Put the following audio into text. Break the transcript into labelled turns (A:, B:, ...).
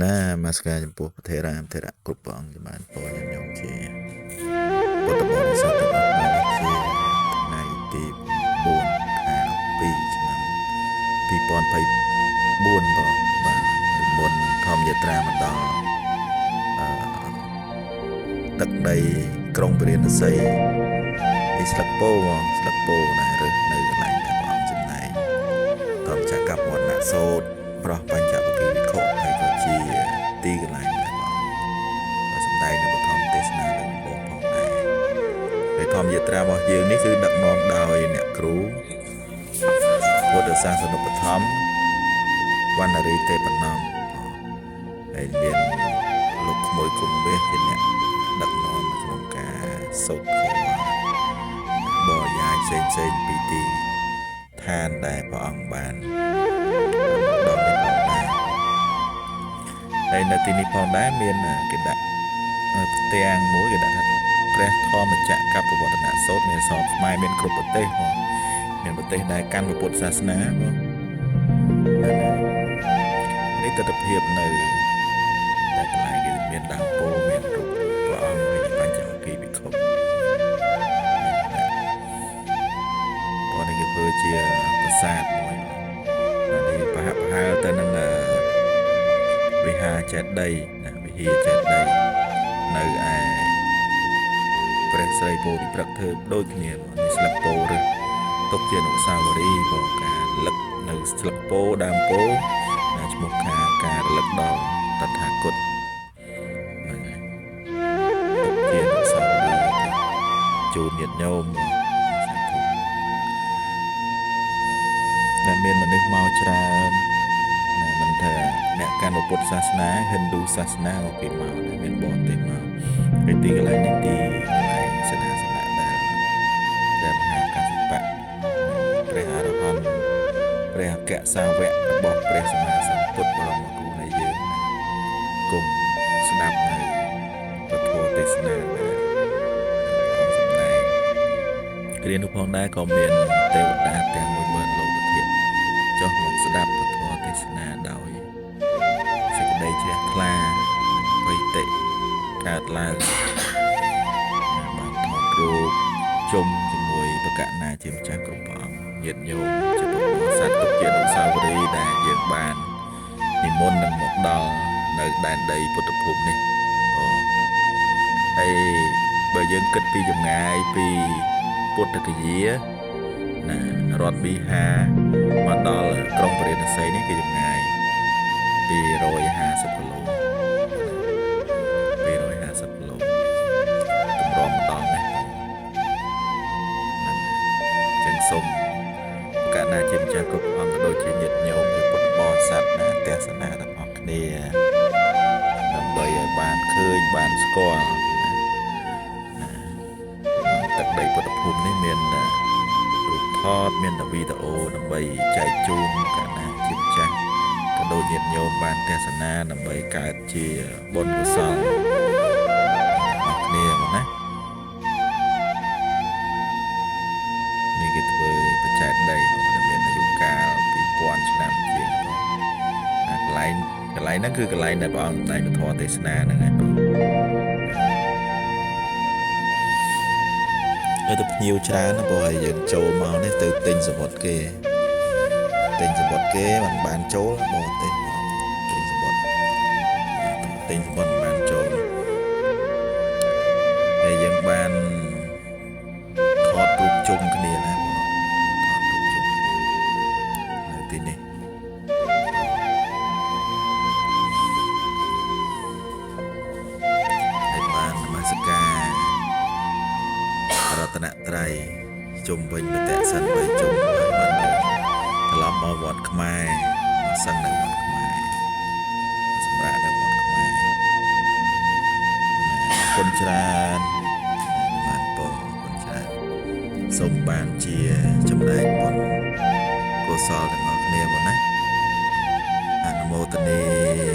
A: ណាមាសការចំពោះប្រធេរាមធរៈគ្រប់ព្រះអង្គបានពរញាតិញោមជាពុទ្ធបរិស័ទទាំងអស់បានជាថ្ងៃទី4ខែ12ឆ្នាំ2024បងបាទនិមន្តធម្មយាត្រាមកដល់អឺទឹកដីក្រុងពារាណសីនេះស្លឹកពោបងស្លឹកពោណារើសនៅកន្លែងដែលព្រះអង្គសម្ដែងធម្មចក្រវណ្ណសូត្រប្រោះបញ្ចវគិវិខុហើយក៏ជាទីកន្លែងដែលព្រះអង្គសម្ដែងនៅបឋមទេសនាលើកដំបូងផងដែរហើយធម្មយាត្រារបស់យើងនេះគឺដឹកនាំដោយអ្នកគ្រូពុទ្ធសាសនុបដ្ឋមវណ្ណរីទេពណមហើយមានលោកក្មួយគុំមាសជាអ្នកដឹកនាំនៅក្នុងការសូត្រធម៌បរិយាយផ្សេងផ្សេងៗពីទីឋានដែលព្រះអង្គបានមកដល់នេះផងដែរហើយនៅទីនេះផងដែរមានគេដាក់ផ្ទាំងមួយគេដាក់ថាព្រះធម្មចក្រកបវត្តនសូត្រមានអក្សរខ្មែរមានគ្រប់ប្រទេសបងមានប្រទេសដែលកាន់ពុទ្ធសាសនាបងនេះទស្សនភាពនៅតែកន្លែងគេមានដើមពោធិ៍មានរូបព្រះអង្គហើយបញ្ចវគិវិខុព្រោះនេះគេធ្វើជាប្រាសាទមួយណានេះប្រហាក់ប្រហែលទៅនឹងវិហារចេតិយណាវិហារចេតិយនៅឯព្រះស្រីពោធិព្រឹក្សធ្វើដូចគ្នានេះស្លឹកពោធិ៍ឬទុកជាអនុស្សាវរីយ៍បងការរលឹកនៅស្លឹកពោធិ៍ដើមពោធិ៍ណាឈ្មោះថាការរលឹកដល់តថាគតហ្នឹងហើយទុកជាអនុស្សាវរីយ៍ជូនញាតិញោមសាធុដែលមានមនុស្សមកច្រើនណាមិនថាអ្នកកាន់ពុទ្ធសាសនាហិណ្ឌូសាសនាក៏គេមកដែរមានបរទេសមកហើយទីកន្លែងនេះទីកន្លែងសេនាសនៈដែលព្រះមហាកស្សបៈព្រះអរហន្តព្រះអគ្គសាវករបស់ព្រះសម្មាសម្ពុទ្ធបរមគ្រូនៃយើងណាគង់ស្ដាប់នៅពធទេសនាដែលព្រះអង្គសម្ដែងគ្រានោះផងដែរក៏មានទេវតាទាំង10000លោកធាតុចុះមកស្ដាប់ពធទេសនាដោយសេចក្តីជ្រះថ្លាបិតិកើតឡើងបានថតរូបជុំជាមួយបកណាជាម្ចាស់គ្រប់ព្រះអង្គញាតិញោមជាពុទ្ធបរិស័ទទុកជាអនុស្សាវរីយ៍ដែលយើងបាននិមន្តនឹងមកដល់នៅដែនដីពុទ្ធភូមិនេះបងហើយបើយើងគិតពីចម្ងាយពីពុទ្ធគយាណារដ្ឋប៊ីហាមកដល់ក្រុងពារាណសីនេះគឺចម្ងាយ250គីឡូ250គីឡូតម្រាំមកដល់នេះបងហ្នឹងចឹងសូមប្រកាសណាជាម្ចាស់គ្រប់អង្គក៏ដូចជាញាតិញោមជាពុទ្ធបរិស័ទណាទស្សនាទាំងអស់គ្នាដើម្បីឲ្យបានឃើញបានស្គាល់ណាទឹកដីពុទ្ធភូមិនេះមានរូបថតមានតែវីដេអូដើម្បីចែកជូនកណាជាម្ចាស់ក៏ដូចញាតិញោមបានទស្សនាដើម្បីកើតជាបុណ្យកុសលទាំងអស់គ្នាមកណានេះគេធ្វើបច្ចេកដីដែលមានអាយុកាល2000ឆ្នាំជាងបងអាកន្លែងកន្លែងហ្នឹងគឺកន្លែងដែលព្រះអង្គសម្ដែងពធទេសនាហ្នឹងឯងបងទៅភ្ញៀវច្រើនណាស់បងហើយយើងចូលមកនេះទៅទិញសមុទ្រគេទិញសមុទ្រគេមិនបានចូលបរទេសបងទិញសមុទ្រទិញសមុទ្រមិនបានចូលហើយយើងបានថតរូបជុំគ្នាណាបងថតរូបជុំគ្នានៅទីនេះហើយបាននមស្ការរតនត្រ័យជុំវិញបតិសិនបីជុំហើយបានយើងត្រឡប់មកវត្តខ្មែរមកសឹងនៅវត្តខ្មែរសម្រាប់នៅវត្តខ្មែរអរគុណច្រើនបានពរអរគុណច្រើនសូមបានជាចំណែកបុណ្យកុសលទាំងអស់គ្នាបងណាអនុមោទនា។